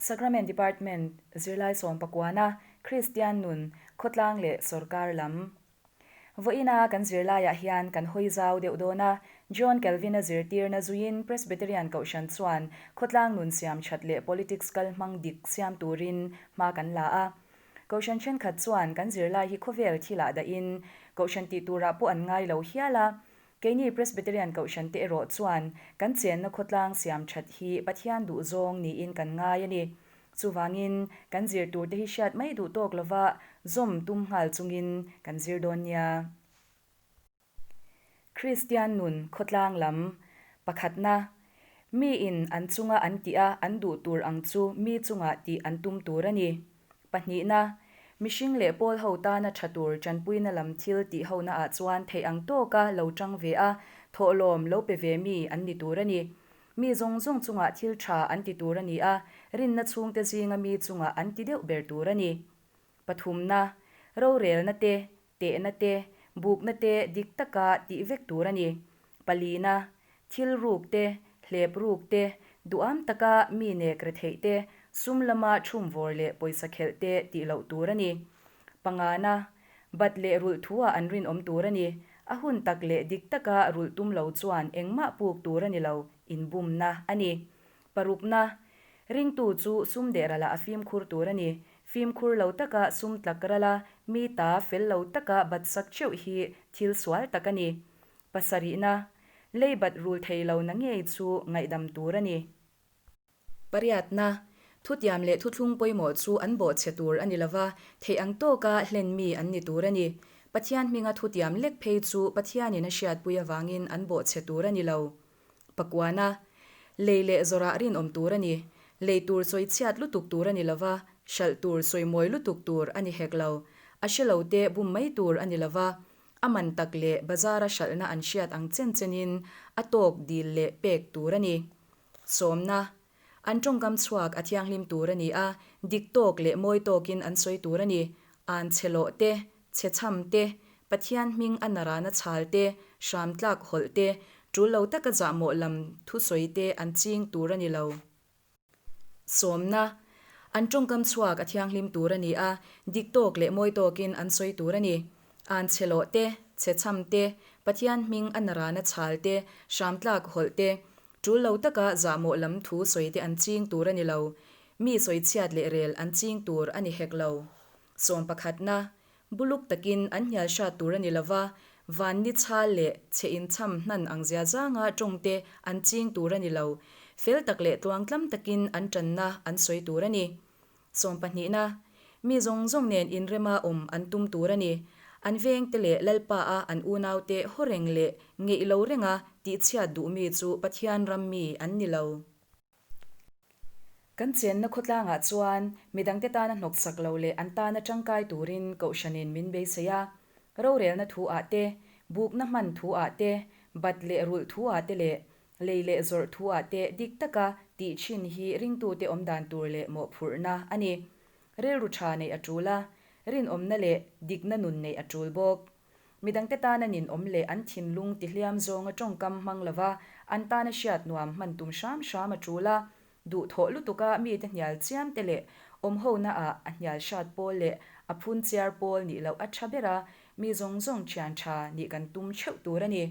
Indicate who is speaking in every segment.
Speaker 1: Sacrament Department, Zirlai Sawmpakuana, Kristian Nun, Khawtlang leh Sawrkar lam. Vawiina kan zirlaiah hian kan hawi zau deuh dawn a, John Calvin-a zirtirna zuiin Presbyterian Kohhran chuan khawtlang nun siam that leh politics kal hmang dik siam turin hma kan la a. Kohhran thenkhat chuan kan zirlai hi khawvel thilah dahin Kohhran tih turah pawh an ngai lo hial a, Keini Presbyterian Kohhrante erawh chuan kan chenna khawtlang siam that hi Pathian duh zawng niin kan ngai a ni. Chuvangin, kan zir turte hi hriat mai duh tawk lova zawm tum nghal chungin kan zir dawn nia. Kristian nun khawtlang lam pakhatna, Miin an chunga an tih a an duh tur ang chu mi chungah tih an tum tur a ni. Pahnihna, mihring leh pawl ho tana tha tur tanpuina lam thil tih hona ah chuan theih ang tawka lo tang ve a, thawhlawm lo pe ve mi an ni tur a ni. Mi zawng zawng chungah thil tha an ti tur a ni a, rinna chhungte zinga mi chungah an ti deuh ber tur a ni. Pathumna, rorelna te, tehna te, bukna te dik taka tih vek tur a ni. Palina, thil ruk te, hlep ruk te, duham taka mi nek retheih te, sum lama chhum vawr leh pawisa khelh te tih loh tur a ni. Pangana, bat leh rulh thu-ah an rinawm tur a ni. A hun tak leh dik taka rulh tum lo chuan engmah puk tur a ni lo, inbumna a ni. Parukna, ringtu chu sum deh ralah a fimkhur tur a ni. Fimkhur lo taka sum tlak rala mi ta fel lo taka bat sak theuh hi thil sual tak a ni. Pasarihna, lei bat rul thei lo na ngei chu ngaihdam tur a ni. Pariatna, thutiam leh thuthlung pawimawh chu an bawhchhe tur a ni lova, theih ang tawka hlen mi an ni tur a ni. Pathian hminga thutiam lek phei chu Pathianin a hriatpui avangin an bawhchhe tur a ni lo. Pakuana, lei leh zawrah rinawm tur a ni. Lei tur sawi chhiat lutuk tur a ni lova, hralh tur sawi mawi lutuk tur a ni hek lo. A hre lo te bum mai tur a ni lova, a man tak leh bazara hralhna an hriat ang chen chenin a tawk dil leh pek tur a ni. Sawmna, An tawngkam chhuak a thianghlim tur a ni a, dik tawk leh mawi tawkin an sawi tur a ni. An chhe lawh te, chhe chham te, Pathian hming a narana chhal te, hram tlak hawlh te, tul lo taka zahmawh lam thusawi te an ching tur a ni lo. Sawmna, An tawngkam chhuak a thianghlim tur a ni a, dik tawk leh mawi tawkin an sawi tur a ni. An chhe lawh te, chhe chham te, Pathian hming a narana chhal te, hram tlak hawlh te, Tul lo taka zahmawh lam thu sawi te an ching tur a ni lo. Mi sawi chhiat leh rel an ching tur a ni hek lo. Sawm pakhatna, Buluk takin an hnial hrat tur a ni lo va, van ni chhal leh chhe inchham hnan ang zia zanga tawng te an ching tur a ni lo. Fel tak leh tluangtlam takin an tanna an sawi tur a ni. Sawmpahnihna, Mi zawng zawng nen inrema awm an tum tur a ni. An vengte leh Lalpa-a an unaute haw reng leh ngeih lo renga tihchhiat duh mi chu Pathian ram mi an ni lo. Kan chenna khawtlangah chuan midangte tana hnawksak lo leh an tana tangkai turin Kohhranin min beisei a. Rorelna thu-ah te, bukna hman thu-ah te, bat leh rulh thu-ah te leh Lei leh zawrh thu-ah te dik taka tih thin hi ringtute awm dan tur leh mawhphurhna a ni. Rilru tha neih a tul a, rinawmna leh dikna nun neih a tul bawk. Midangte tana ninawm leh an thinlung tihliam zawnga tawngkam hmang lova an tana hriat nuam hman tum hram hram a tul a, duhthawh lutuka mite hnial chiam te leh awmhonaah a hnial hrat pawl leh a phun chiar pawl nih loh a tha ber a, mi zawng zawng thian tha nih kan tum theuh tur a ni.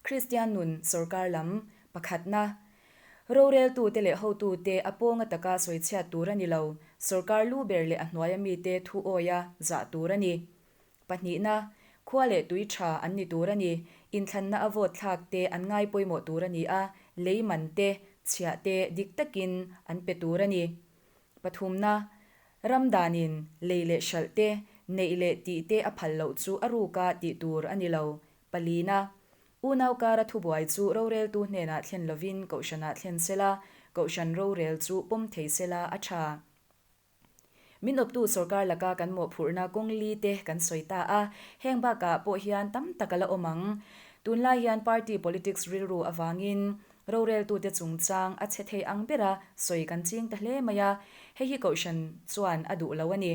Speaker 1: Kristian nun sorkar lam pakhatna, roreltute leh hotute a pawnga taka sawichhiat tur a ni lo, sorkar lu ber leh a hnuaia mite thu awia zah tur a ni. Pahnihna, khua leh tui tha an ni tur a ni, inthlanna a vote thlak te an ngai pawimawh tur a ni a, lei man te, chhiah te dik takin an pe tur a ni. Pathumna, ram danin lei leh hralh te, neih leh tih te a phal loh chu a ruka tih tur a ni lo, Palina, unau kara thubuai chu roreltu hnenah thlen lovin Kohhranah thlen sela, Kohhran rorel chu pawm thei sela a tha. Min awptu sorkar laka kan mawhphurhna kawng li te kan sawi ta a, heng bakah pawh hian tam tak a la awm ang. Tunlai hian party politics rilru avangin roreltute chungchang a chhe thei ang bera sawi kan ching ta hle mai a, hei hi Kohhran chuan a duh lo a ni.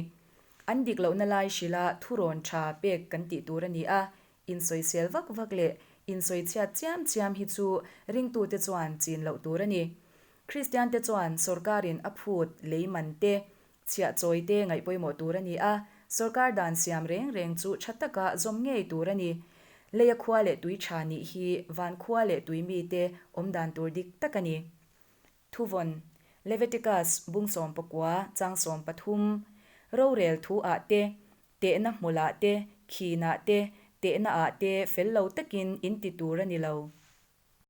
Speaker 1: An dik lohna lai hrilha thurawn tha pek kan tih tur a ni a, insawisel vak vak leh insawichhiat chiam chiam hi chu ringtute chuan chin loh tur a ni. Kristiante chuan sawrkarin a phut lei man te, chhiah chawi te ngaih pawimawh tur a ni a, sawrkar dan siam reng reng chu tha taka zawm ngei tur a ni. Leia khua leh tui tha nih hi van khua leh tui mite awm dan tur dik tak a ni. Thuvawn, Leviticus bung 19 chang 13, Rorel thu ah te, tehna hmulah te, khinah te, tehna ah te fel lo takin in ti tur a ni lo.